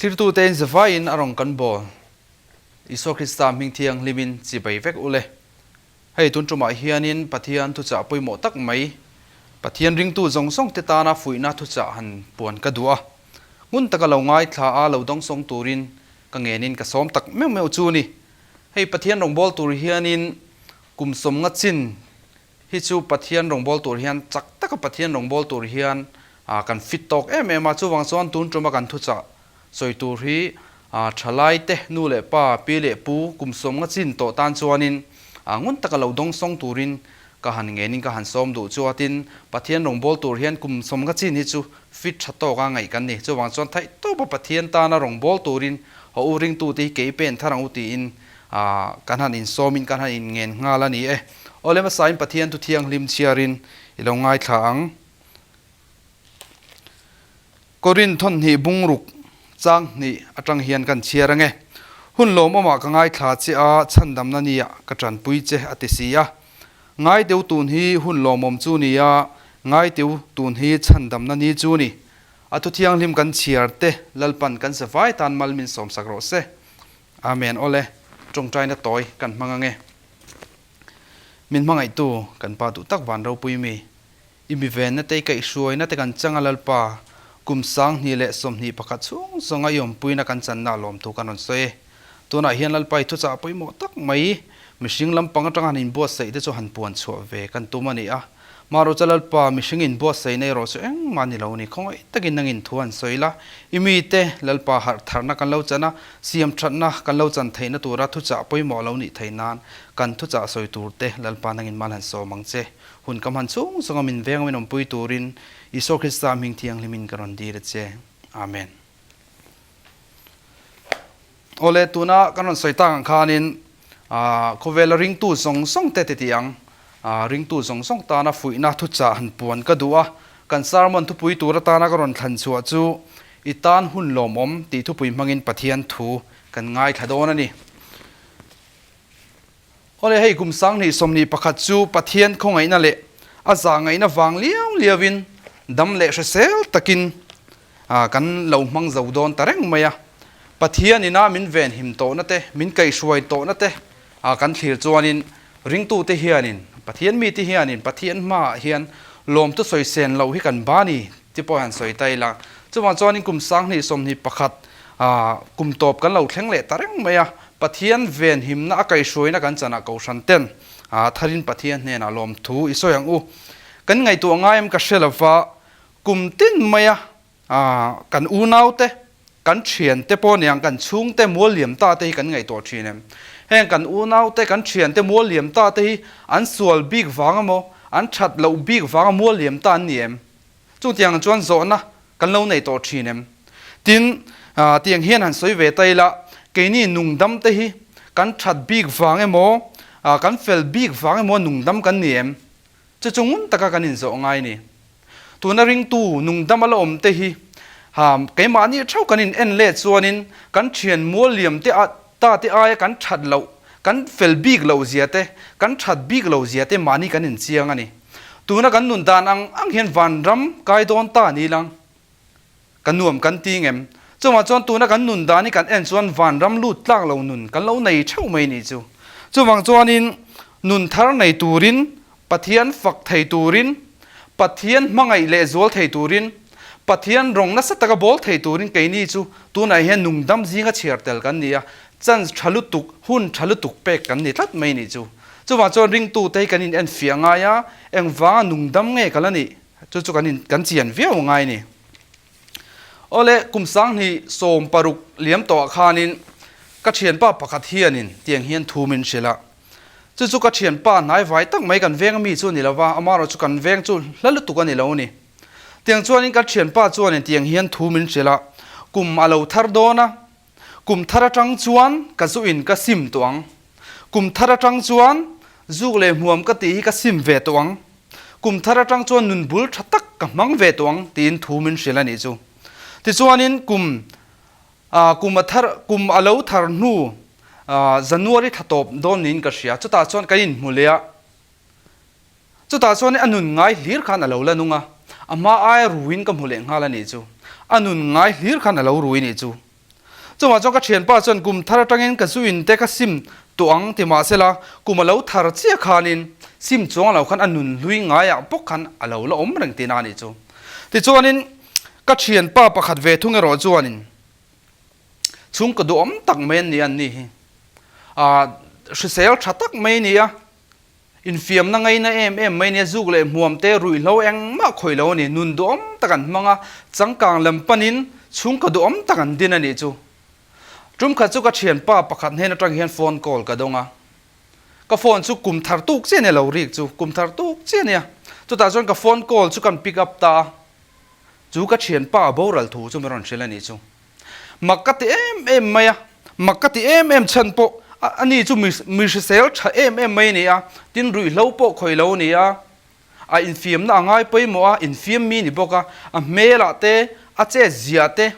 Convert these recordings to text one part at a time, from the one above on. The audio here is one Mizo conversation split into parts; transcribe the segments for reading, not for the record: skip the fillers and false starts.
Thlirtute in zavaiin a rawn kan bawl. Isua Krista hming thianghlimin chibai vek u le. Hei tun tumah hianin Pathian thuchah pawimawh tak mai, Pathian ringtu zawng zawng te tana fuihna thuchah han puan ka duh a. Ngun taka lo ngaithla a lo dawngsawng turin ka ngenin ka sawm tak meuh meuh chu ni. Hei Pathian rawngbâwl tur hianin kum sawmnga chin hi chu Pathian rawngbâwl tur hian chak taka Pathian rawngbâwl tur hian kan fit tâwk em em a, chuvang chuan tun ṭuma kan thuchah sawi tur hi ṭhalai te, nu leh pa, pi leh pu kum sawmnga chin tawh tan chuanin ngun taka lo dawngsawng turin ka han ngenin ka han sawm duh chu a, tin Pathian rawngbâwl tur hian kum sawmnga chin hi chu fit ṭha tâwka ngaih kan ni. Chuvang chuan theihtawpa Pathian tana rawngbâwl turin haw u ringtute hi kei pen thar ang u tiin kan han insawmin kan han inngen nghal a ni e. Aw le hmasain Pathian thu thianghlim chhiarin i lo ngaithla ang. Korin thawnhnih bungruk chang hnih atang hian kan chhiar ange. Hun lawmawmah ka ngaithla che a, chhandamna nia ka tanpui che a ti si a. Ngai teu tun hi hun lawmawm chu ni a, ngai teu tun hi chhandamna ni chu ni. A thu thianghlim kan chhiar te Lalpan kan zavai tan mal min sawmsak rawh se. Amen Awle, tawngtaina tawi kan hmang ange. Min hmangaihtu kan Pa duh tak van ropui mi. I mi venna te i kaihhruaina te kan chang a Lalpa, kum 2021 chhung zawnga i awmpuina kan channa lawmthu kan rawn sawi e. Tunah hian Lalpa i thuchah pawimawh tak mai, mihring lampang atanga han inbuatsaih te chu han puan chhuah ve kan tum a ni a. Marucha Lalpa, mihring inbuatsaihna erawh chu engmah ni lo ni, khawngaih takin nangin thu han sawi la, i mite Lalpa harh tharna kan lo chan a, siam thatna kan lo chan theihna tura thuchah pawimawh lo nih theih nan kan thuchah sawi turte Lalpa nangin mal han sawm ang che. Hun ka hman chung chunga min veng a min awmpui turin Isua Krista hming thianghlimin ka rawn dil a che. Amen. Awle, tuna kan rawn sawi tak ang khanin khawvela ringtu zawng zawng te ti ang, ringtu zawng zawng tana fuihna thuchah han puan ka duh a, kan sermon thupui tur atana ka rawn thlan chhuah chu I tan hun lawmawm tih thupui hmangin Pathian thu kan ngaithla dawn a ni. Awle, hei kum 2021 chu Pathian khawngaihna leh a zahngaihna vang liau liauin dam leh hrisel takin kan lo hmang zo dawn ta reng mai a. Pathian ina min venhim tawhna te, min kaihhruai tawhna te kan thlir chuanin ringtute hianin, Pathian mite hianin Pathian hmaah hian lawmtu sawi sen loh hi kan ba ni ti pawh han sawi ta ila. Chuvang chuanin kum 2021 kum tawp kan lo thleng leh ta reng mai a. Pathian venhimna a kaihhruaina kan chanah kohhran ten tharin Pathian hnenah lawmthu i sawi ang u. Kan ngaihtuah ngai em ka hre lova, Kum tin maia kan unaute, kan thiante pawh niang, kan chhungte mual liam ta te hi kan ngaihtuah thin em? Heng kan unaute, kan thiante mual liam ta te hi an sual bik vang emaw, an that loh bik vanga mual liam ta an ni em? Chutiang chuan zawhna kan lo nei tawh thin em? Tin, tiang hian han sawi ve ta ila, keini nungdam te hi kan that bik vang emaw, kan fel bik vang emaw nungdam kan ni em? Chu chu ngun taka kan inzawh ngai ni. Tuna ringtu nungdam a la awm te hi ha keimahni theuh kan in en let chuanin kan thian mual liam te a ta te aia kan that loh, kan fel bik loh zia te, kan that bik loh zia te mahni kan inchiang a ni. Tuna kan nun dan ang ang hian vanram kai dawn ta ni lang. Ka nuam kan ti ngem. Chuvang chuan tuna kan nun dan hi kan en chuan vanram lut tlak lo nun kan lo nei theuh mai nih chu. Chuvang chuanin nun thar nei turin, Pathian fak thei turin, Pathian hmangaih leh zual thei turin, Pathian rawng nasa taka bawl thei turin keini chu tunah hian nungdam zinga chhiar tel kan ni a, chance tha lutuk, hun tha lutuk pek kan ni tlat mai nih chu. Chuvang chuan ringtute hi kan inenfiah ngai a, engvanga nungdam nge ka la nih? Chu chu kan in kan chian viau ngai ni. Awle, kum 2016 liam tawhah khanin ka thianpa pakhat hianin tiang hian thu min hrilh a. Chu chu ka thianpa hnai vai tak mai kan veng ami chu a ni lo va, amaherawh chu kan veng chu hla lutuk a ni lo a ni. Tiang chuanin ka thianpa chuanin tiang hian thu min hrilh a, kum a lo thar dawn a, kum thar atang chuan ka zu in ka sim tawh ang. Kum thar atang chuan zuk leh hmuam ka tih hi ka sim ve tawh ang. Kum thar atang chuan nun bul tha tak ka hmang ve tawh ang tiin thu min hrilh a nih chu. Tichuanin kum kum a thar kum a lo thar hnu January thla tawp dawn niin ka hria. Chutah chuan kan inhmu leh a. Chutah chuan a nun ngai hlir khan a lo la nung a. A hma aia ruin ka hmu leh nghal a nih chu. A nun ngai hlir khan a lo rui nih chu. Chuvang chuan ka thianpa chuan kum thar atangin ka zu in te ka sim tawh ang ti mahsela kum a lo thar chiah khanin sim chuang lo khan a nun hlui ngaiah bawk khan a lo la awm reng tihna a nih chu. Tichuanin ka thianpa pakhat ve thung erawh chuanin chhungkaw duhawm tak mai an ni a, an ni hi hrisel tha tak mai a ni a. Infiamna ngaina em em mai nia zuk leh hmuam te ruihhlo engmah khawih lo a ni. Nun duhawm tak an hmang a, changkang lam panin chhungkaw duhawm tak an din a nih chu. Tum khat chu ka thianpa pakhat hnen atang hian phone call ka dawng a. Ka phone chu kum thar tuk chiah nia lo rik chu, kum thar tuk chiah nia. Chutah chuan ka phone call chu kan pick up ta a, chu ka thianpa a boral thu chu min rawn hrilh a nih chu. Mak ka ti em em mai a, mak ka ti em em chhan pawh a ni chu mi hrisel tha em em mai a ni a, tin ruihhlo pawh khawih lo a ni a, a infiamna a ngai pawimawh a, infiam mi ni bawk a, a hmelah te, a chet zia te,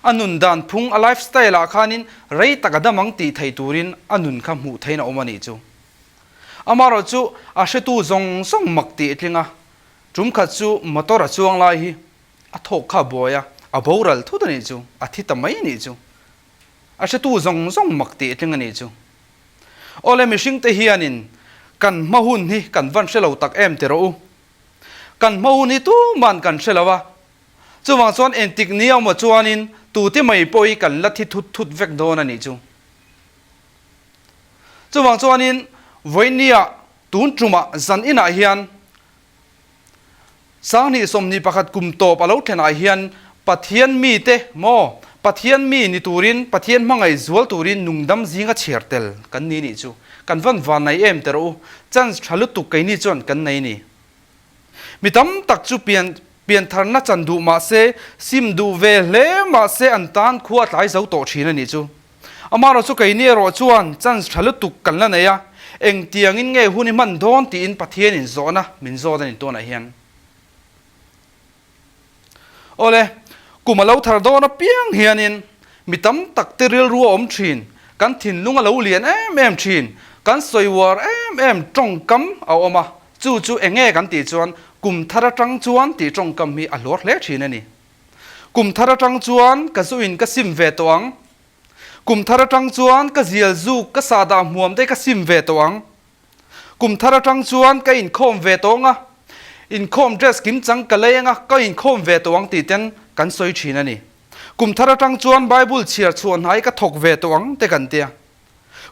a nun dan phung, a life style ah khanin rei tak a dam ang tih thei turin a nun kha hmuh theiin a awm a nih chu. Amaherawh chu a hretu zawng zawng mak tih a tling a, tum khat chu motor a chuang lai hi A thawk kha a buai a, a boral thut a nih chu, a thi ta mai a nih chu. A hretu zawng zawng mak tih a tling a nih chu. Awle mihringte hianin kan hma hun hi kan van hre lo tak em ti rawh u. Kan hma hun hi tuman kan hre lo a, chuvang chuan engtik ni emaw chuanin tute mai pawh hi kan la thi thut thut vek dawn a nih chu. Chuvang chuanin vawinia tun tumah zan inah hian Sanghnih 21 kum tawp a lo thlenah hian Pathian mite maw Pathian mi ni turin Pathian hmangaih zual turin nungdam zinga chhiar tel kan ni nih chu kan van van nei em te rawh u. Chance tha lutuk keini chuan kan nei ni. Mi tam tak chu pian piantharna chan duh mah se sim duh ve hle mah se an tan khua tlai zo tawh thin a nih chu. Amaherawh chu keini erawh chuan chance tha lutuk kan la nei a, engtiangin nge hun i hman dawn tiin Pathianin zawhna min zawt a ni tunah hian. Awle, kum a lo thar dawn apiang hianin mi tam tak te rilru a awm thin, kan thinlung a lo lian em em thin, kan sawi uar em em tawngkam a awm a, chu chu enge kan tih chuan kum thar atang chuan tih tawngkam hi a hluar hle thin a ni. Kum thar atang chuan ka zu in ka sim ve tawh ang. Kum thar atang chuan ka zial zuk ka sahdah hmuam te ka sim ve tawh ang. Kum thar atang chuan ka inkhawm ve tawh ang a, inkhawm dress kimchang ka lei ang a, ka inkhawm ve tawh ang tih ten kan sawi thin a ni. Kum thar atang chuan Bible chhiar chhuah hnai ka thawk ve tawh ang te kan tia.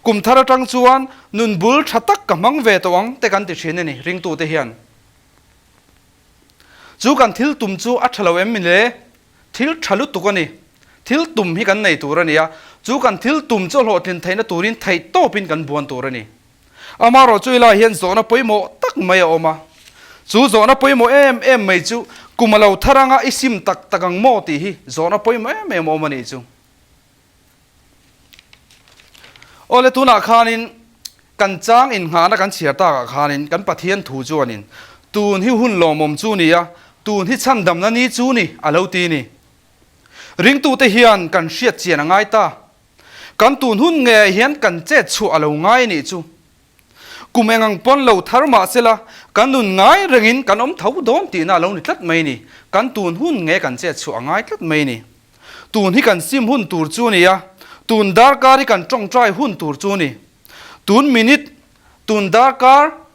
Kum thar atang chuan nun bul tha tak ka hmang ve tawh ang te kan ti thin a ni ringtute hian. Chu kan thil tum chu a tha lo em mi le? Thil tha lutuk a ni. Thil tum hi kan nei tur a ni a, chu kan thil tum chu a hlawhtlin theihna turin theih tawpin kan buan tur a ni. Amaherawh chu helai hian zawhna pawimawh tak mai a awm a. Chu zawhna pawimawh em em mai chu kum a lo thar anga i sim tak tak ang maw tih hi zawhna pawimawh em em a awm a nih chu. Awle tunah khanin kan chang innghahna kan chhiar takah khanin kan Pathian thu chuanin tun hi hun lawmawm chu ni a, tun hi chhandamna ni chu ni a lo ti ni. Ringtute hian kan hriat chian a ngai ta. Kan tun hun ngei hian kan chet chhuah a lo ngai a nih chu. Kum eng ang pawn lo thar mah sela, kan nun ngai rengin kan awm tho dawn tihna a lo ni tlat mai ni. Kan tun hun nge kan chet chhuah a ngai tlat mai ni. Tun hi kan sim hun tur chu a ni a, tun darkar hi kan tawngtai hun tur chu a ni. Tun minute, tun darkar,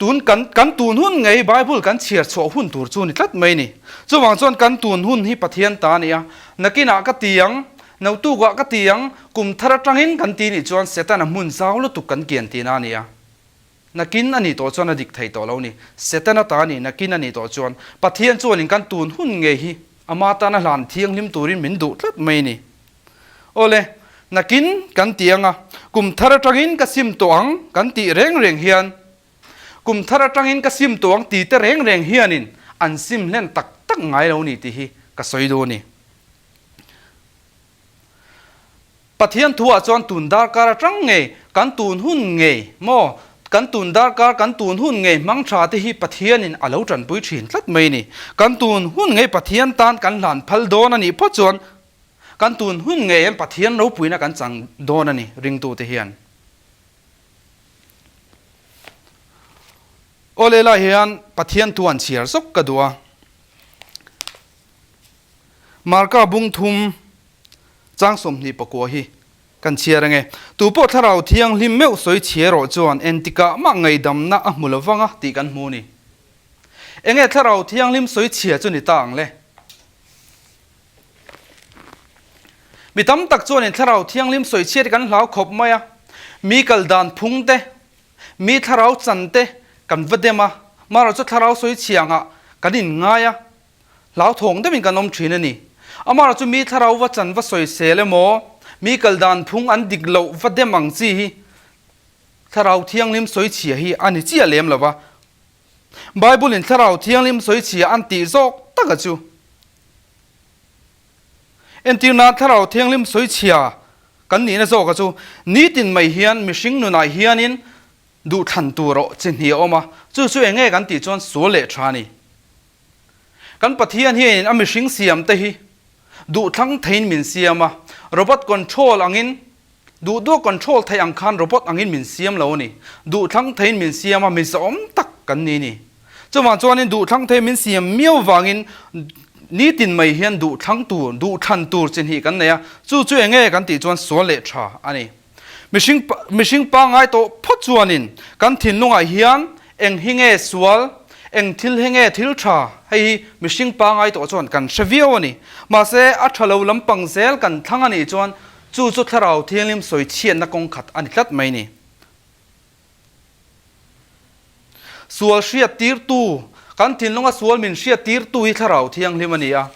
Tun kan kan tun hun ngei Bible kan chhiar chhuah hun tur chu ni tlat mai ni. Chuvang chuan kan tun hun hi Pathian ta a ni a, nakinah ka ti ang, notukah ka ti ang, kum thar atangin kan ti nih chuan Setana hmun zau lutuk kan kian tihna a ni a. Nakin a nih tawh chuan a dik thei tawh lo ni. Setana ta a ni, nakin a nih tawh chuan Pathian chuanin kan tun hun ngei hi ama tana hlan thianghlim turin min duh tlat mai ni. Awle, nakin kan ti ang a, kum thar atangin ka sim tawh ang kan tih reng reng hian, kum thar atangin ka sim tawh ang ti te reng reng hianin an sim hlen tak tak ngai lo ni tih hi ka sawi duh a ni. Pathian thuah chuan tun darkar atang ngei, kan tun hun ngei maw, kan tun darkar, kan tun hun ngei hmang tha te hi Pathianin a lo tanpui thin tlat mai a ni. Kan tun hun ngei Pathian tan kan hlan phal dawn a nih phawt chuan Kan tun hun ngei hian Pathian ropuina kan chang dawn a ni ringtute hian. Aw lehlah hian Pathian thu an chhiar zawk ka duh a. Marka bung thum. Chang 29 hi kan chhiar ange. Tu pawh Thlarau Thianghlim meuh sawi chhia erawh chuan entikah mah ngaihdamna a hmu lovang a tih kan hmu a ni. Enge Thlarau Thianghlim sawi chhia chu ni ta ang le? Mi tam tak chuanin Thlarau Thianghlim sawi chhiat hi kan hlau khawp mai a, mi kal dan phung te, mi thlarau chan te kan va dem a, marawh chu thlarau sawi chhia angah kan inngai a, hlauthawng deuhin kan awm thin a ni. Amarawh chu mi thlarau va chan va sawisel emaw, mi kal dan phung an dik loh va dem ang chi hi Thlarau Thianghlim sawi chhia hi a ni chiah lem lo va. Bible-in Thlarau Thianghlim sawi chhia an tih zawk taka chu Entirna Thlarau Thianghlim sawi chhia kan nihna zawka chu nitin mai hian mihring nunah hianin duhthlan tur aw chi hnih a awm a, chu chu eng nge kan tih chuan sual leh tha a ni. Kan Pathian hianin a mihring siam te hi duhthlang theiin min siam a, robot control angin Duh duh control theih ang khan robot angin min siam lo a ni. Duhthlang theiin min siam a, mi zahawm tak kan ni ni. Chuvang chuanin duhthlang thei min siam miau vangin nitin mai hian duhthlang tur, duhthlan tur chi hnih kan nei a, chu chu enge kan tih chuan sual leh tha a ni. Mihring mihring pangngai tawh phawt chuanin kan thinlungah hian eng hi nge sual, eng thil hi nge thil tha hei hi mihring pangngai tawh chuan kan hre viau a ni. Mahse a tha lo lampang zel kan thlang a nih chuan Chu chu Thlarau Thianghlim sawi chhiatna kawng khat a ni tlat mai ni. Sual hriattirtu, Kan thinlunga sual min hriattirtu hi Thlarau Thianghlim a ni a.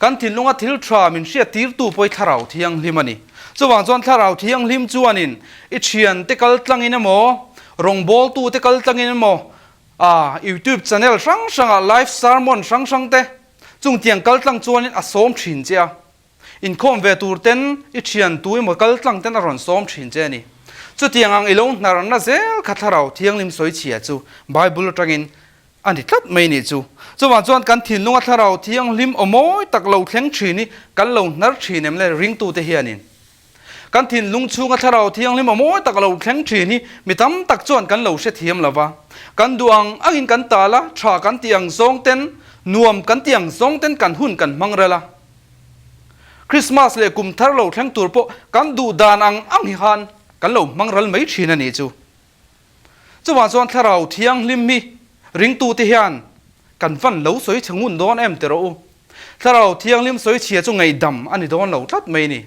Kan thinlunga thil tha min hriattirtu pawh hi Thlarau Thianghlim a ni. Chuvang chuan Thlarau Thianghlim chuanin i thiante kal tlangin emaw, rawngbawltute kal tlangin emaw, ah YouTube channel hrang hrangah live sermon hrang hrangte chungtiang kal tlang chuanin a sawm thin che a. Inkhawm ve tur ten i thian tu emaw kal tlang ten a rawn sawm thin che a ni. Chutiang ang i lo hnarna zel kha Thlarau Thianghlim sawi chhia chu Bible atangin a ni tlat mai nih chu. Chuvang chuan kan thinlunga Thlarau Thianghlim aw mawi tak lo thleng thin hi kan lo hnar thin em le ringtute hianin. Kan thinlung chhunga Thlarau Thianghlim aw mawi tak lo thleng thin hi mi tam tak chuan kan lo hrethiam lo va. Kan duh ang angin kan tal a, tha kan tih ang zawng ten, nuam kan tih ang zawng ten kan hun kan hmang rel a. Christmas leh kum thar lo thleng tur pawh kan duh dan ang ang hi khan kan lo hmang ral mai thin a nih chu. Chuvang chuan Thlarau Thianghlim hi ringtute hian kan van lo sawi chhe ngun dawn em ti rawh u. Thlarau Thianghlim sawi chhia chu ngaihdam a ni dawn lo tlat mai ni.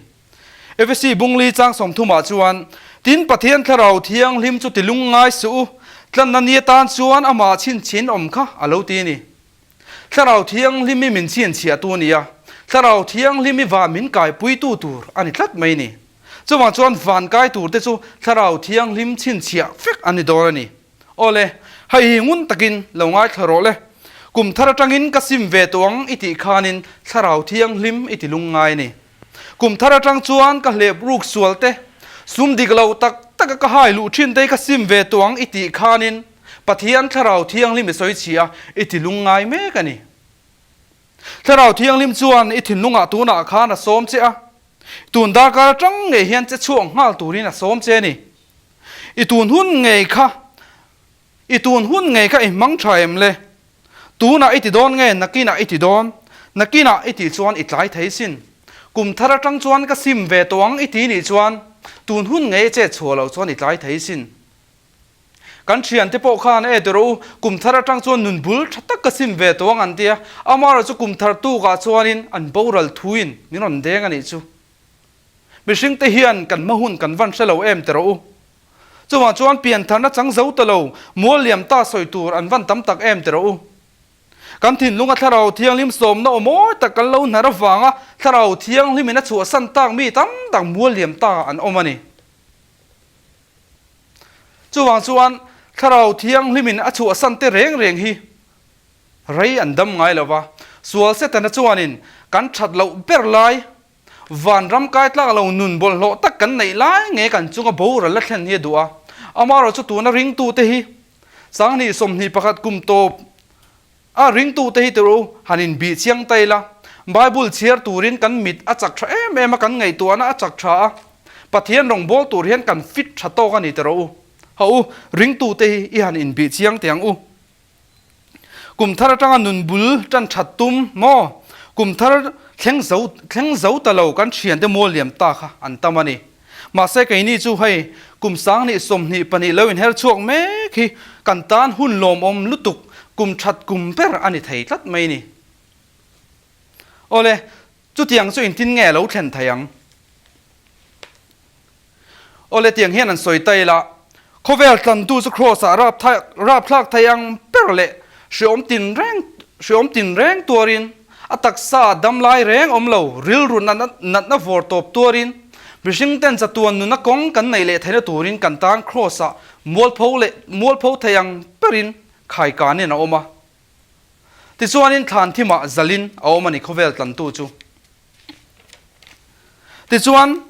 Efesi Bungli chang sawmthumah chuan, Tin Pathian Thlarau Thianghlim chu ti lungngai suh u, tlanna ni atan chuan amah chhinchhin awm kha a lo ti a ni. Thlarau Thianghlim i min chhinchhiahtu a ni a, Thlarau Thianghlim i van min kaipuitu tur a ni tlat mai ni. Chuvang chuan van kai turte chu Thlarau Thianghlim chhinchhiah vek an ni dawn a ni. Awle, hei hi ngun takin lo ngaithla rawh le. Kum thar atangin ka sim ve tawh ang i tih khanin Thlarau Thianghlim i ti lungngai a ni. Kum thar atang chuan ka hlep ruk sual te, sum dik lo tak taka ka hai luh thin te hi ka sim ve tawh ang i tih khanin Pathian Thlarau Thianghlim i sawi chhi a, i ti lungngai mek a ni. Thlarau Thianghlim chuan i thinlungah tunah khan a sawm che a, tun darkar atang ngei hian che chhuak nghal turin a sawm che a ni. I tun hun ngei kha, i tun hun ngei kha i hmang tha em le? Tunah i ti dawn nge nakinah i ti dawn? Nakinah i tih chuan i tlai thei sin. Kum thar atang chuan ka sim ve tawh ang i ti nih chuan tun hun ngei che chhuah loh chuan i tlai thei sin. Kan thiante pawh khan e tawh rawh u, kum thar atang chuan nun bul tha tak ka sim ve tawh ang an ti a, amaherawh chu kum thar tukah chuanin an boral thuin min rawn deng a nih chu. Mihringte hian kan hma hun kan van hre lo em tawh rawh u. Chuvang chuan piantharna chang zo ta lo, mual liam ta sawi tur an van tam tak em tawh rawh u. Kan thinlunga Thlarau Thianghlim sawmna aw mawi tak kan lo hnar avanga Thlarau Thianghlimin a chhuahsan tak mi tam tak mual liam ta an awm a ni. Chuvang chuan Thlarau Thianghlimin a chhuahsan te reng reng hi rei an dam ngai lo va. Sual Setana chuanin kan that loh ber lai, vanram kai tlak lo nun bawlhhlawh tak kan neih lai nge kan chunga boral la thlen hi a duh a. Amaherawhchu tuna ringtute hi 20 21 kum tawp A ringtute hi tawh u, han inbih chiang ta ila. Bible chhiar turin kan mit a chak tha em em a, kan ngaihtuahna a chak tha a, Pathian rawngbâwl tur hian kan fit tha tawk a ni tawh u. Hawh u, ringtute hi i han inbih chiang teh ang u. Kum thar atanga nun bul tan that tum maw? Kum thar. thleng zo thleng zo ta lo kan thiante mual liam ta kha an tam a ni. Mahse keini chu hei kum 20 22 lo inher chhuak mek hi kan tan hun lawmawm lutuk kum that kum ber a ni thei tlat mai ni. Awle, chutiang chu intin nge lo thlen thei ang? Awle tiang hian an sawi ta ila, khawvel tlantu chu Kraws-ah rapthlak thei ang ber leh hreawm tin reng hreawm tin reng tuarin, a taksa dam lai reng awm lo, rilru natna vawr tawp tuarin, mihring ten chatuan nuna kawng kan neih leh theihna turin kan tan Kraws-ah mualpho leh mualpho thei ang berin khaikanin a awm a. Tichuanin thlan thimah zalin a awm a ni khawvel tlantu chu. Tichuan,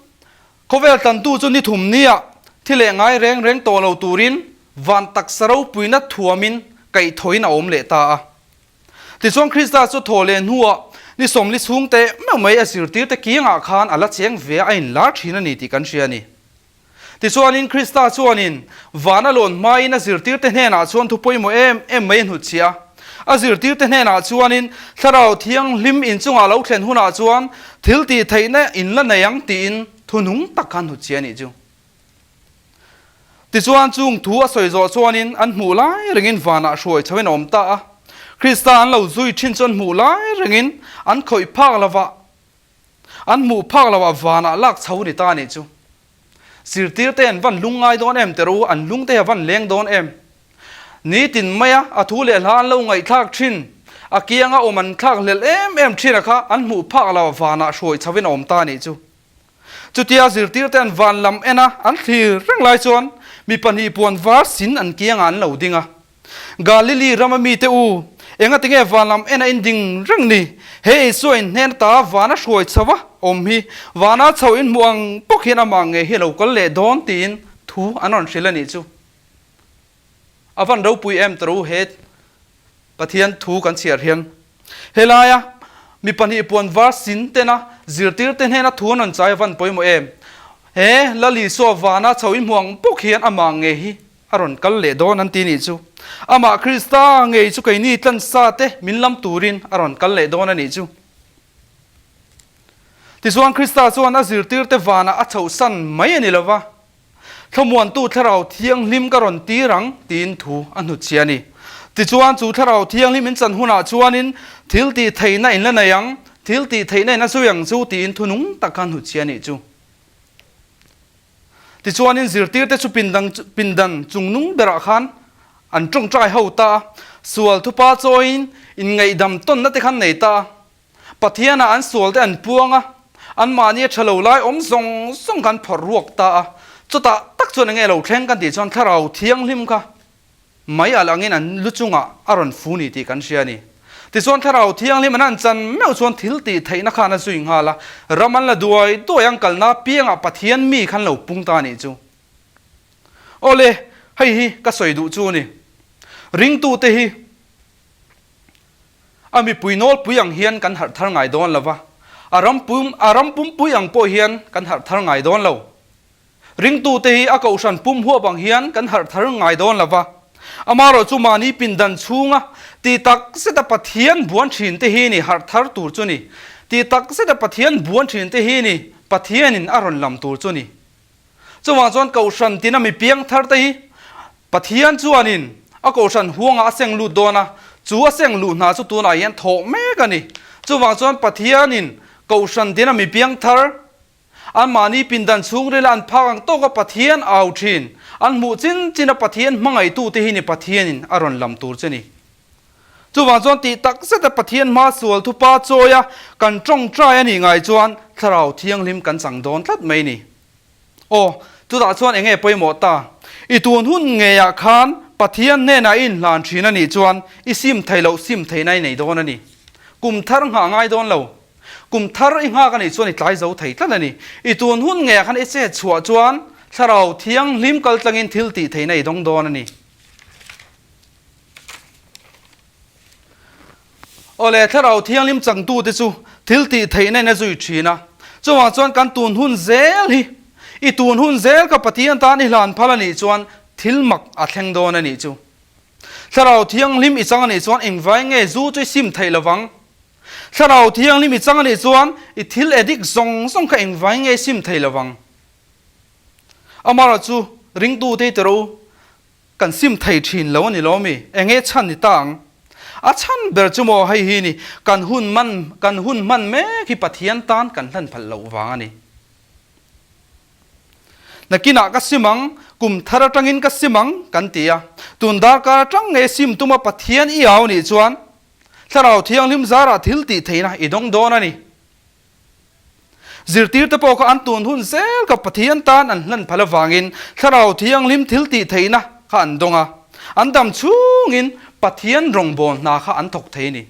khawvel tlantu chu ni thum nia thi leh ngai reng reng tawh lo turin van taksa ropuina thuamin kaihthawhin a awm leh ta a. Tichuan, Krista chu thaw leh hnuah ni sawmli chhung teh meuh mai a zirtirte kiangah khan a la cheng ve a, a inlar thin a ni tih kan hria a ni. Tichuanin Krista chuanin van a lawn hmain a zirtirte hnenah chuan thu pawimawh em em mai a hnutchhiah a. A zirtirte hnenah chuanin Thlarau Thianghlim inchungah lo thlen hunah chuan thil tih theihna in la nei ang tiin thu nung tak kha an hnutchhiah a nih chu. Tichuan chung thu a sawi zawh chuanin an hmuh lai rengin vanah hruai chhoin a awm ta a. Krista an lo zui thin chu an hmuh lai rengin an khawih phak lovah An hmuh phak lo ah vanah lak chho ni ta nih chu. Zirtir te an van lung ngai dawn em tir u, an lung te a van leng dawn em. Nitin mai a, a thu leh hla an lo ngaihthlak thin, a kianga awm an thlak hlelh em em thin a kha an hmuh phak lo ah vanah hruai chho in a awm ta nih chu. Chutia zirtir te an van lam en a, an thlir reng lai chuan mi 2 puan var sin an kiangah an lo ding a. Galili rama mite u, engatinge van lam en a in ding reng ni? He Isua in hnen ata vana hruai chho a awm hi, vana chho in hmuh ang bawk hian amah ngei hi a lo kal leh dawn tiin thu an rawn hrilh a nih chu. A van ropui em tawh u he Pathian thu kan chhiar hian. Helaia mi 2 puan var sin tena zirtirte hnena thu an rawn chai a van pawimawh em? He Lal Isua vana chho in hmuh ang bawk hian amah ngei hi A rawn kal leh dawn an ti nih chu. Amah Krista ngei chu keini tlansa te min lam turin a rawn kal leh dawn a nih chu. Tichuan Krista chuan a zirtirte vanah a chhohsan mai a ni lo va, Thlamuantu Thlarau Thianghlim ka rawn tir ang tiin thu a hnutchhia a ni. Tichuan chu Thlarau Thianghlim in chan hunah chuanin thil tih theihna in la nei ang, thil tih theihna in a zui ang chu tiin thu nung tak kha a hnutchhia a nih chu. Tichuanin zirtirte chu pindan pindan chungnung berah khan an tawngtai ho ta a, sual thupa chawiin inngaihdam tawnna te khan nei ta a. Pathianah an sualte an puang a, anmahni a tha lo lai awm zawng zawng kha an phawrh ruak ta a. Chutah tak chuan enge lo thleng kan tih chuan Thlarau Thianghlim kha Mai alh angin an lu chungah a rawn fu ni tih kan hria a ni. Tichuan Thlarau Thianghlim an han chan meuh chuan thil tih theihna khan a zui nghal a, ram an la duai duai ang kalna piangah Pathian mi khan lo pung ta a nih chu. Awle, hei hi ka sawi duh chu a ni. Ringtute hi a mipui nawlpui ang hian kan harh thar ngai dawn lo va, a ram pum a ram pumpui ang pawh hian kan harh thar ngai dawn lo. Ringtute hi a kohhran pum huap ang hian kan harh thar ngai dawn lo va, amaherawh chu mahni pindan chhunga ti tak zeta Pathian buan thin te hi ni harh thar tur chu ni. Ti tak zeta Pathian buan thin te hi ni Pathianin a rawn lam tur chu ni. Chuvang chuan kohhran tina mi piang thar te hi Pathian chuanin a kohhran huangah a seng lut dawn a, chu a seng luh hna chu tunah hian thawh mek a ni. Chuvang chuan Pathianin kohhran tina mi piang thar Anmahni pindan chhungrila an phak ang tawka Pathian au thin, an hmuh chin china Pathian hmangaihtute hi ni Pathianin a rawn lam tur che ni. Chuvang chuan tih tak zeta Pathian hma sual thupa chawia kan tawngtai a nih ngai chuan Thlarau Thianghlim kan chang dawn tlat mai ni. Aw, chutah chuan enge pawimawh ta? I tun hun ngeiah khan Pathian hnenah i inhlan thin a nih chuan i sim thei loh sim theihna i nei dawn a ni. Kum thar nghah ngai dawn lo. Kum thar i nghak a nih chuan i tlai zo thei tlat a ni. I tun hun ngeiah khan i chet chhuah chuan Thlarau Thianghlim kal tlangin thil tih theihna i dawng dawn a ni. Awle, Thlarau Thianghlim changtute chu thil tih theihna in a zui thin a. Chuvang chuan kan tun hun zel hi, i tun hun zel ka Pathian tan i hlan phal a nih chuan thil mak a thleng dawn a nih chu. Thlarau Thianghlim i chang a nih chuan engvai nge zu chu i sim theih lovang? Thlarau Thianghlim i chang a nih chuan i thil addict zawng zawng kha engvai nge i sim thei lo vang? Amaherawhchu ringtute hi ti rawh u, kan sim thei thin lo a ni lo mi? Enge chhan ni ta ang? A chhan ber chu maw hei hi ni, kan hun man, kan hun hman mek hi Pathian tan kan hlan phalh loh vang a ni. Nakinah ka sim ang, kum thar atangin ka sim ang kan ti a. Tun darkar atang nge sim tuma Pathian i au nih chuan Thlarau Thianghlim zarah thil tih theihna i dawng dawn a ni. Zirtirte pawh kha an tun hun zel kha Pathian tan an hlan phal avangin Thlarau Thianghlim thil tih theihna kha an dawng a, an dam chhungin Pathian rawngbâwl hna kha an thawk thei a ni.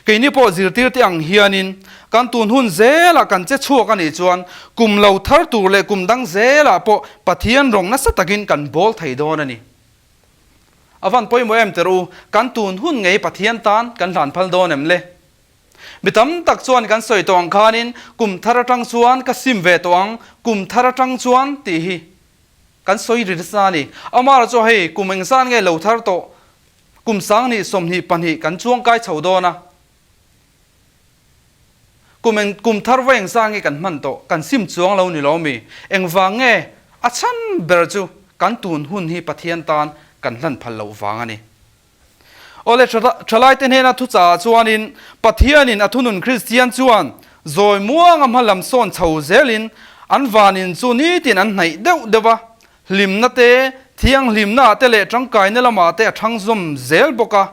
Keini pawh zirtirte ang hianin kan tun hun zelah kan che chhuak a nih chuan kum lo thar tur leh kum dang zelah pawh Pathian rawng nasa takin kan bawl thei dawn a ni. A van pawimawh em tirh u, kan tun hun ngei Pathian tan kan hlan phal dawn em le? Mi tam tak chuan kan sawi tawh ang khanin kum thar atang chuan ka sim ve tawh ang, kum thar atang chuan tih hi kan sawi ri nasa a ni. Amara chu hei kum engzan nge lo thar tawh Kum 20 22 kan chuangkai chho dawn a, kum eng kum thar va eng zang nge kan hman tawh, kan sim chuang lo ni lo mi? Engvang nge a chhan ber chu kan tun hun hi Pathian tan kan hlan phal loh vang a ni. Awle thalaite hnena thuchah chuanin Pathianin a thunun Kristian chuan zawi muanga hma lam sawn chho zelin an vanin chu nitin an hnaih deuh deuh a, Hlimna te, thianghlimna te leh tangkaina lamah te a thang zawm zel bawk a,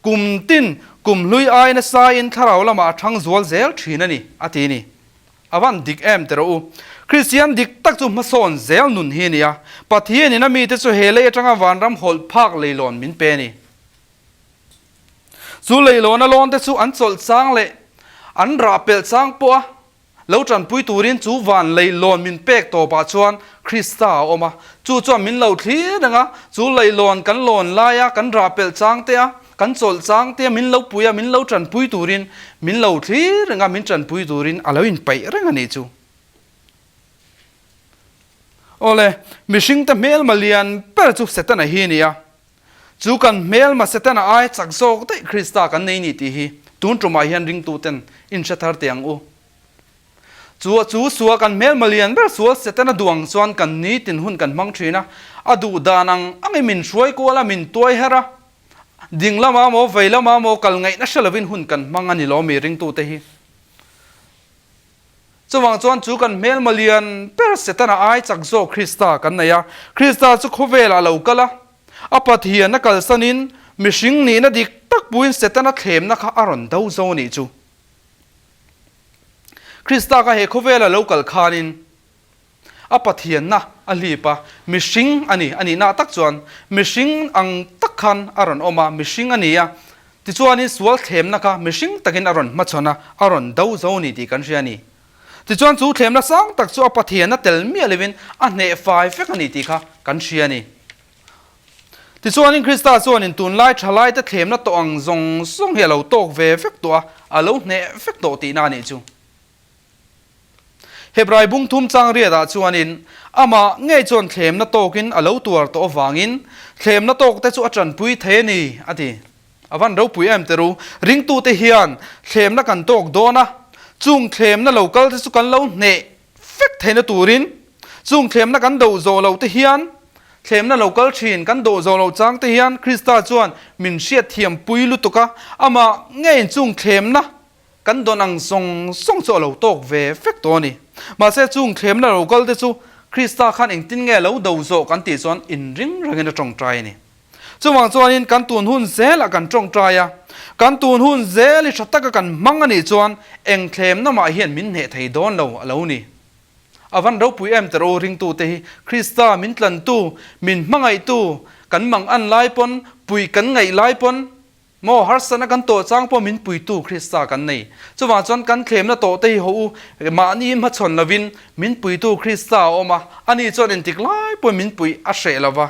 kum tin kum hlui ai nasain thlarau lamah a thang zual zel thin a ni, a ti ni. A van dik em ti rawh u. Kristian dik tak chu hmasawn zel nun hi a ni a, Pathianin a mite chu he lei atanga vanram hawlh phak leilawn min pe a ni. Chu leilawna lawnte chu an chawlh chang leh an rah pelh chang pawh a, Lo tanpui turin chu van leihlawn min pek tawpah chuan Krista a awm a, chu chuan min lo thlir reng a, chu leihlawn kan lawn laia kan rah pelh chang te a, kan chawlh chang te a min lo pui a, min lo tanpui turin min lo thlir reng a, min tanpui turin a lo inpeih reng a nih chu. Awle, mihringte hmelma lian ber chu Setana hi a ni a, chu kan hmelma Setana ai chak zawk daih Krista kan nei ni tih hi tun tumah hian ringtuten inhre thar teh ang u. Chu a chu sual kan hmelma lian ber sual Setana duh ang chuan kan nitin hun kan hmang thin a, a duh dan ang angin min hruai kual a, min tuai her a, ding lamah maw vei lamah maw kal ngaihna hre lovin hun kan hmang a ni lo mi ringtute hi. Chuvang chuan chu kan hmelma lian ber Setana ai chak zawk Krista kan nei a. Krista chu khawvelah a lo kal a, a Pathian a kalsanin mihring nihna dik tak puiin Setana thlemna kha a rawn do zo a nih chu. Krista kha he khawvela lo kal khanin a Pathianna a hlip a, mihring a ni, a nihna tak chuan mihring ang tak khan a rawn awm a, mihring a ni a, tichuanin sual thlemna kha mihring takin a rawn hmachhawn a, a rawn do zo a ni tih kan hria a ni. Tichuan chu thlemna sang tak chu a Pathianna tel miah lovin a hneh fai vek a ni tih kha kan hria a ni. Tichuanin Krista chuanin tunlai thalaite thlemna tawh ang zawng zawng hi a lo tawk ve vek tawh a, a lo hneh vek tawh tihna a nih chu. Hebrai bung thum chang riatah chuanin amah ngei chuan thlemna tawkin a lo tuar tawh avangin thlemna tawkte chu a tanpui thei a ni, a ti. A van ropui em te ru, ringtute hian thlemna kan tawk dawn a, chung thlemna lo kalte chu kan lo hneh fek theihna turin chung thlemna kan do zawh loh te hian thlemna lo kal thin kan do zawh loh chang te hian Krista chuan min hriatthiam pui lutuk a, amah ngeiin chung thlemna Kan dawn ang zawng zawng chu a lo tawk ve vek tawh a ni. Mahse chung thlemna lo kal te chu Krista khan engtin nge lo do zawh kan tih chuan inring rengin a tawngtai a ni. Chuvang chuanin kan tun hun zelah kan tawngtai a, kan tun hun zel hi tha taka kan hmang a nih chuan eng thlemna mah hian min hneh thei dawn lo a lo ni. A van ropui em teh rawh u ringtute hi Krista min tlantu, min hmangaihtu, kan mang an lai pawn, puih kan ngaih lai pawn, Maw harsatna kan tawh chang pawh min puitu Krista kan nei. Chuvang chuan kan thlemna tawh te hi haw u, mahni hmachhawn lovin min puitu Krista a awm a, ani chuan entik lai pawhin min puih a hreh lo va.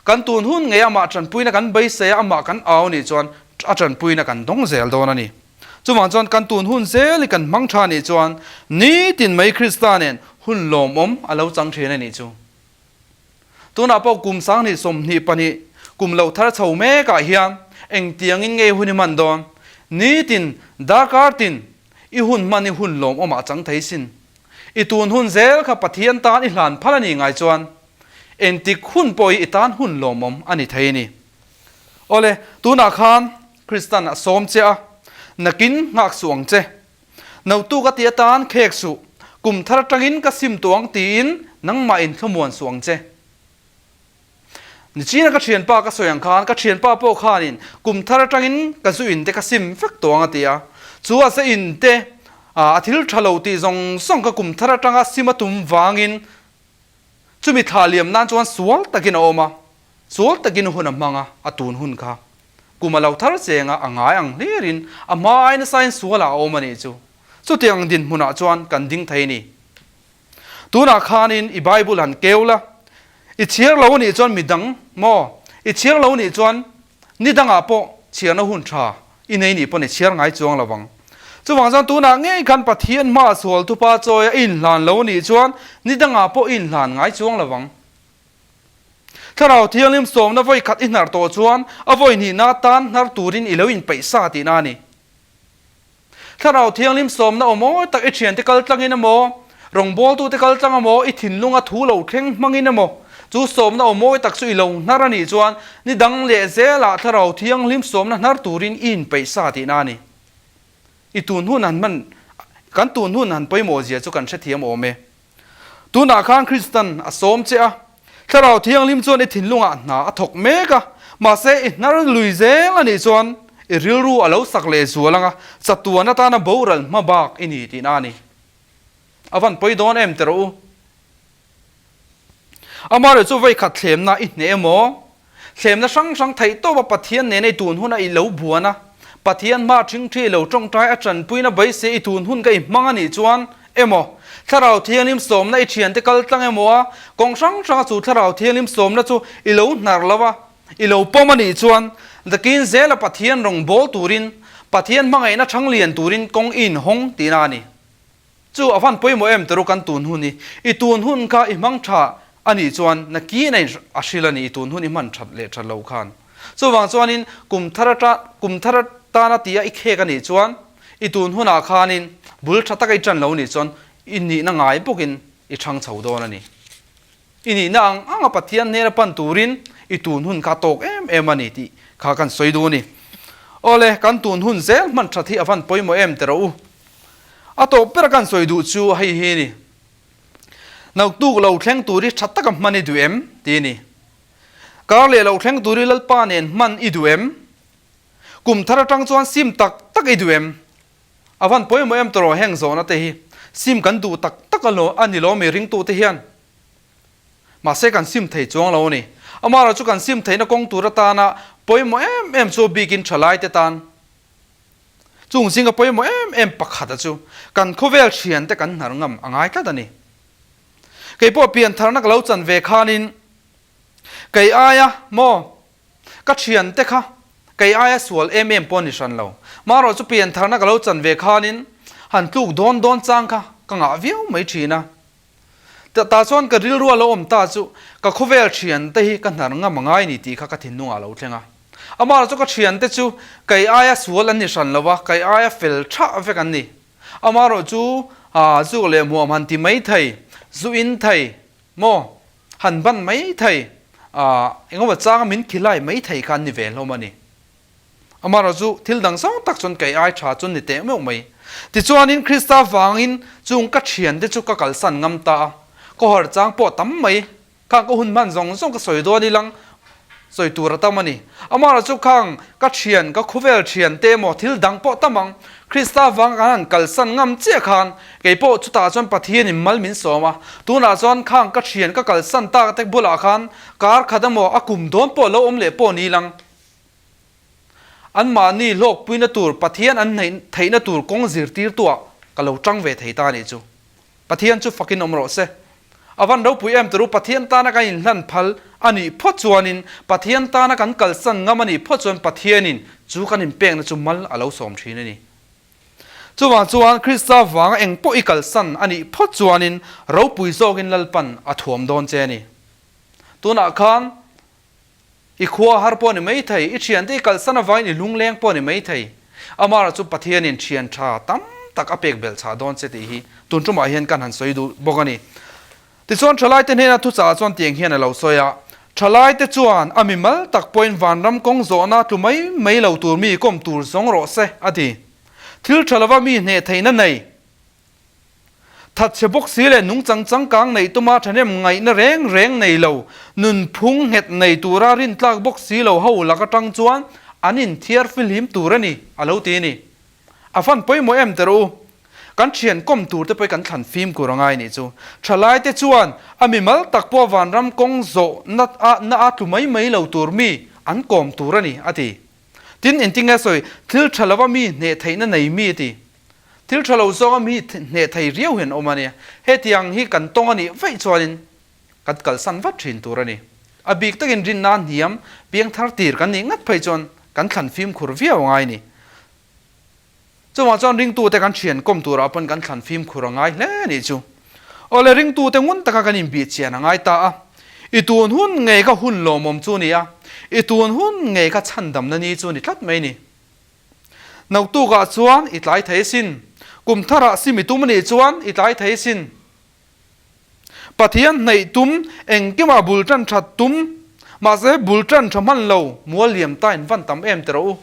Kan tun hun ngei amah tanpuina kan beisei a, amah kan au nih chuan a tanpuina kan dawng zel dawn a ni. Chuvang chuan kan tun hun zel hi kan hmang tha nih chuan nitin mai Krista nen hun lawmawm a lo chang thin a nih chu. Tunah pawh kum 2022 kum lo thar chho mekah hian engtiangin nge hun i hman dawn? Nitin, darkar tin, i hun hman i hun lawmawmah chang thei sin. I tun hun zel kha Pathian tan i hlan phal a nih ngai chuan engtik hun pawh hi i tan hun lawmawm a ni thei a ni. Awle, tunah khan Kristan a sawm che a, nakin nghak suh ang che. Notu ka ti atan khek suh, kum thar atangin ka sim tawh ang tiin nangmah in thlamuan suh ang che. Nichina ka thianpa ka sawi ang khan ka thianpa pawh khanin kum thar atangin ka zu in te ka sim vek tawh ang a ti a, chu a za in te a thil tha lo tih zawng zawng ka kum thar atanga sim a tum vangin chumi thla liam nan chuan sual takin a awm a, sual takin hun a hmang a, a tun hun kha kum a lo thar cheng a, a ngai ang hlirin a hma ai nasain sualah a awm a nih chu. Chutiang dinhmunah chuan kan ding thei a ni. Tunah khanin i Bible han keu la, i chhiar lo anih chuan midang maw? I chhiar lo anih chuan ni dangah pawh chhiarna hun tha i nei nih pawn i chhiar ngai chuang lo vang. Chuvang chuan tunah ngei khan Pathian hmaah sual thupa chawia i inhlan lo anih chuan ni dangah pawh i inhlan ngai chuang lo vang. Thlarau Thianghlim sawmna vawi khat i hnar tawh chuan a vawi hnihna atan hnar turin i lo inpeih sa tihna a ni. Thlarau Thianghlim sawmna aw mawi tak i thiante kal tlangin emaw, rawngbawltute kal tlang emaw, i thinlunga thu lo thleng hmangin emaw, chu sawmna aw mawi tak chu i lo hnar a nih chuan ni dang leh zelah Thlarau Thianghlim sawmna hnar turin i inpeih sa tihna a ni. I tun hun han hman, kan tun hun han pawimawh zia chu kan hrethiam awm e. Tunah khan Kristan a sawm che a, Thlarau Thianghlim chuan i thinlungah hna a thawk mek a, mahse i hnar lui zel a nih chuan i rilru a lo sak leh zual anga chatuan atana boral hma bak i ni tihna a ni. A van pawi dawn em teh rawh u. Amaherawh chu vawikhat thlemna i hneh emaw, Thlemna hrang hrang theih tawp a Pathian nena i tun hun a i lo buan a, Pathian hma ṭhingṭhi i lo ṭawngṭai a ṭanpuina beisei i tun hun ka i hmang a nih chuan emaw, Thlarau Thianghlim sawmna i ṭhiante kal tlang emaw a kawng hrang hranga chu Thlarau Thianghlim sawmna chu i lo hnar lo a, i lo pawm a nih chuan dakin zela Pathian rawn bawl turin, Pathian hmangaihna ṭhang lian turin kawng i inhawng tihna a ni. Chu a van pawimawh em tawrh kan tun hun hi. I tun hun kha i hmang tha a nih chuan na kin a in a hril a ni i tun hun i hman that leh that lo khan. Chuvang chuanin kum thar ata kum thar atana tia i khek a nih chuan i tun hunah khanin bul tha taka i tan lo nih chuan i nihna ngai bawkin i thang chho dawn a ni. I nihna ang anga Pathian hnena pan turin i tun hun kha tawk em em a ni tih kha kan sawi duh a ni. Awle, kan tun hun zel hman that hi a van pawimawh em teh rawh u. A tawp bera kan sawi duh chu hei hi a ni, Naktuk lo thleng tur hi tha taka hman i duh em? tih a ni. Kar leh lo thleng tur hi Lalpa nen hman i duh em? Kum thar atang chuan sim tak tak i duh em? A van pawimawh em tawh rawh heng zawhna te hi sim kan duh tak tak a ni lo mi ringtute hian. Mahse kan sim thei chuang lo a ni. Amaherawh chu kan sim theihna kawng tur atana pawimawh em em chu bikin thalaite tan chung zinga pawimawh em em pakhata chu kan khawvel thiante kan hnar ngam a ngai tlat a ni. Kei pawh piantharna ka lo chan ve khanin kei aia maw Ka thiante kha kei aia sual em em pawh a ni hran lo. Marawh chu piantharna ka lo chan ve khanin han tluk dawn dawn chang kha ka ngah viau mai thin a. Tah chuan ka rilru a lo awm ta chu ka khawvel thiante hi ka hnar ngam a ngai ni tih kha ka thinlungah a lo thleng a. Amaherawh chu ka thiante chu kei aia sual an ni hran lo a, kei aia fel tha vek an ni. Amaherawh chu zuk leh hmuam han ti mai thei, zu in thei, Maw? Han ban mai thei a, engemaw changa min khilai mai thei kha an ni ve hlawm a ni. Amaherawh chu thil dang zawng tak chuan kei ai tha chu ni teh meuh mai. Tichuanin Krista vangin chung ka thiante chu ka kalsan ngam ta a, ka harh chang pawh tam mai. Khang ka hun hman zawng zawng ka sawi dawn ilang sawi tur a tam a ni. Amaherawh chu khang ka thian, ka khawvel thian te emaw thil dang pawh tam ang, Krista vanga kan han kalsan ngam chiah khan kei pawh chutah chuan Pathianin mal min sawm a. Tunah chuan khang ka thian ka kalsan tak te bulah khan kar khat emaw a kum dawn pawh lo awm leh pawh ni lang. Anmahni hlawkpuina tur Pathian an hnaih theihna tur kawng zirtirtuah ka lo tang ve thei ta a nih chu. Pathian chu fakin awm rawh se. A van ropui em turu Pathian tana kan inhlan phal a nih phawt chuanin Pathian tana kan kalsan ngam a nih phawt chuan Pathianin chu kan inpekna chu mal a lo sawm thin a ni. Chuvang chuan Krista vanga eng pawh i kalsan a nih phawt chuanin ropui zawkin Lalpan a thuam dawn che a ni. Tunah khan I khua har pawh a ni mai thei, i thiante i kalsan avangin i lungleng pawh a ni mai thei. Amara chu Pathianin thian tha tam tak a pek belh chhah dawn che tih hi tun tumah hian kan han sawi duh bawk a ni. Tichuan thalaite hnena thuchah chuan tiang hian a lo sawi a, Thalaite chuan a mimal tak pawhin vanram kawng zawhna tlu mai mai lo tur mi kawm tur zawng rawh se, a ti. Thil tha lova mi hneh theihna nei, thatchhe bawk si leh nungchang changkang neih tuma thahnem ngaihna reng reng nei lo, nunphung nghet nei tura rintlak bawk si lo ho lak atang chuan an inthiar fihlim tur a ni, a lo ti a ni. A fan pawimawh em teh rawh u. Kan thian kawm tur te pawh kan thlan fimkhur a ngai nih chu. Thalai te chuan a mimal tak pawh vanram kawng zawh na a na a tlu mai mai lo tur mi an kawm tur a ni, a ti. Tin, engtinge sawi, thil tha lova mi hneh theihna nei mi a ti. Thil tha lo zawnga mi hneh thei riau hian awm a nia. Hetiang hi kan tawng a nih vaih chuanin kan kalsan vat thin tur a ni. A bik takin rinna hniam piangthar tir kan nih ngat phei chuan kan thlan fimkhur viau a ngai ni. Chuvang chuan ringtute kan thian kawm turah pawn kan thlan fimkhur a ngai hle a nih chu. Awle ringtute ngun taka kan inbih chian a ngai ta a. I tun hun ngei kha hun lawmawm chu ni a, i tun hun ngei kha chhandamna ni chu ni tlat mai ni. Noktukah chuan i tlai thei sin. Kum tharah sim i tum a nih chuan i tlai thei sin. Pathian hnaih tum, engkimah bul tan that tum, mahse bul tan tha hman lo, mual liam ta in van tam em teh rawh u.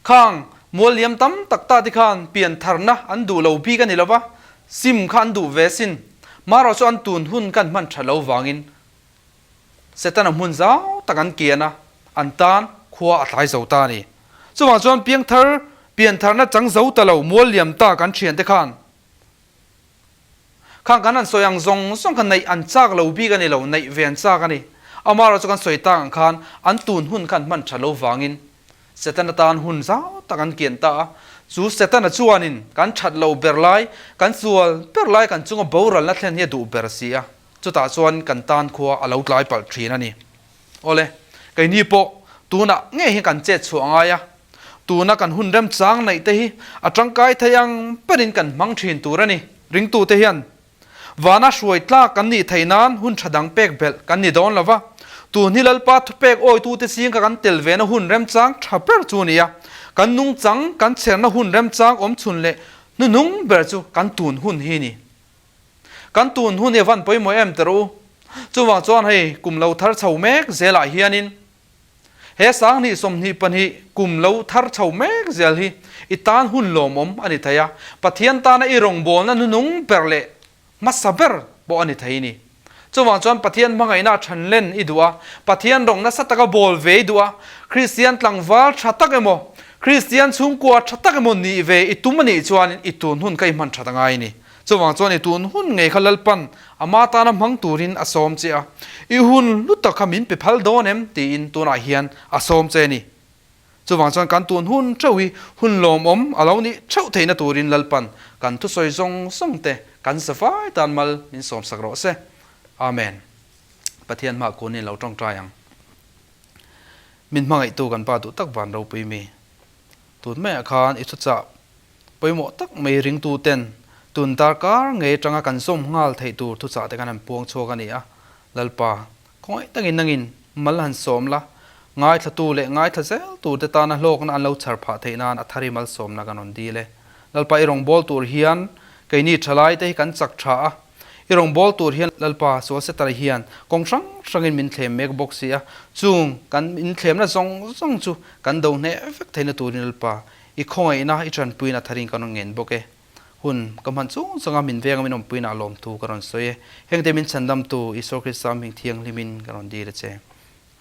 Khang mual liam tam tak ta te khan pian tharna an duh lo bik a ni lo va, sim kha an duh ve sin. Marawh chu an tun hun kan hman tha lo vangin Setana hmun zau tak an kian a, an tan khua a tlai zo ta a ni. Chuvang chuan piangthar, pian tharna chang zo ta lo mual liam ta kan thiante khan Khang kan han sawi ang zawng zawng kha neih an chak lo bik a ni lo, neih ve an chak a ni. Amaherawh chu kan sawi tak ang khan an tun hun kha an hman tha lo vangin Setana tan hun zau tak an kian ta a. Chu Setana chuanin kan that lo ber lai, kan sual ber lai kan chunga boralna thlen hi a duh ber si a, chutah chuan kan tan khua a lo tlai palh thin a ni. Awle, keini pawh tunah ngei hian kan chet chhuah ngai a, Tuna kan hun remchang neih te hi a tangkai thei ang berin kan hmang thin tur a ni. Ringtute hian vana hruai tlak kan nih theih nan hun tha dang pek belh kan ni dawn lo va. Tun hi Lalpa thupek awitute zingka kan tel vena hun remchang tha ber chu a ni a. Kan nungchang kan chherna hun remchang awm chhun leh hnuhnung ber chu kan tun hun hi a ni. Kan tun hun hi a van pawimawh em teh rawh u. Chuvang chuan hei kum lo thar chho mek zelah hianin He 2022 kum lo thar chho mek zel hi i tan hun lawmawm a ni thei a, Pathian tana i rawngbawlna nunung ber leh hmasa ber pawh a ni thei ni. Chuvang chuan Pathian hmangaihna a than len i duh a, Pathian rawng nasa taka bawl ve i duh a, Kristian tlangval tha tak emaw, Kristian chhungkua tha tak emaw nih ve i tum a nih chuanin i tun hun kha i hman that a ngai ni. Chuvang chuan i tun hun ngei kha Lalpan ama tana hmang turin a sawm che a, i hun hlu tak kha min pe phal dawn em? tiin tunah hian a sawm che a ni. Chuvang chuan kan tun hun theuh hi hun lawmawm a lo nih theuh theihna turin Lalpan kan thusawi zawng zawng te kan zavai tan mal min sawmsak rawh se. Amen. Pathian hmah kunin lo tawngtai ang. Min hmangaihtu kan Pa duh tak van ropui mi. Tun maiah khan i thuchah pawimawh tak mai ringtuten tun darkar ngei atanga kan zawm nghal theih tur thuchah te khan han puang chhuak a ni a. Lalpa, khawngaih takin nangin mal han sawm la, ngaithlatu leh ngaithla zel tur te tana hlawkna an lo chhar phah theih nan a thari malsawmna kan rawn dil e. Lalpa, i rawngbâwl tur hian keini thalai te hi kan chak tha a. I rawngbâwl tur hian Lalpa sual Setana hian kawng hrang hrangin min thlem mek bawk si a, chung kan inthlemna zawng zawng chu kan do hneh vek theihna turin Lalpa i khawngaihna i tanpuina tharin kan rawn ngen bawk e. Hun ka hman chung chunga min venga min awmpuina lawmthu ka rawn sawi e. Hengte min chhandamtu Isua Krista hming thianghlimin ka rawn dil a che.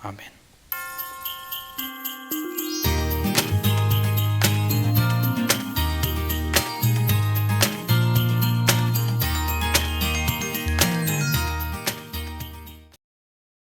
Amen.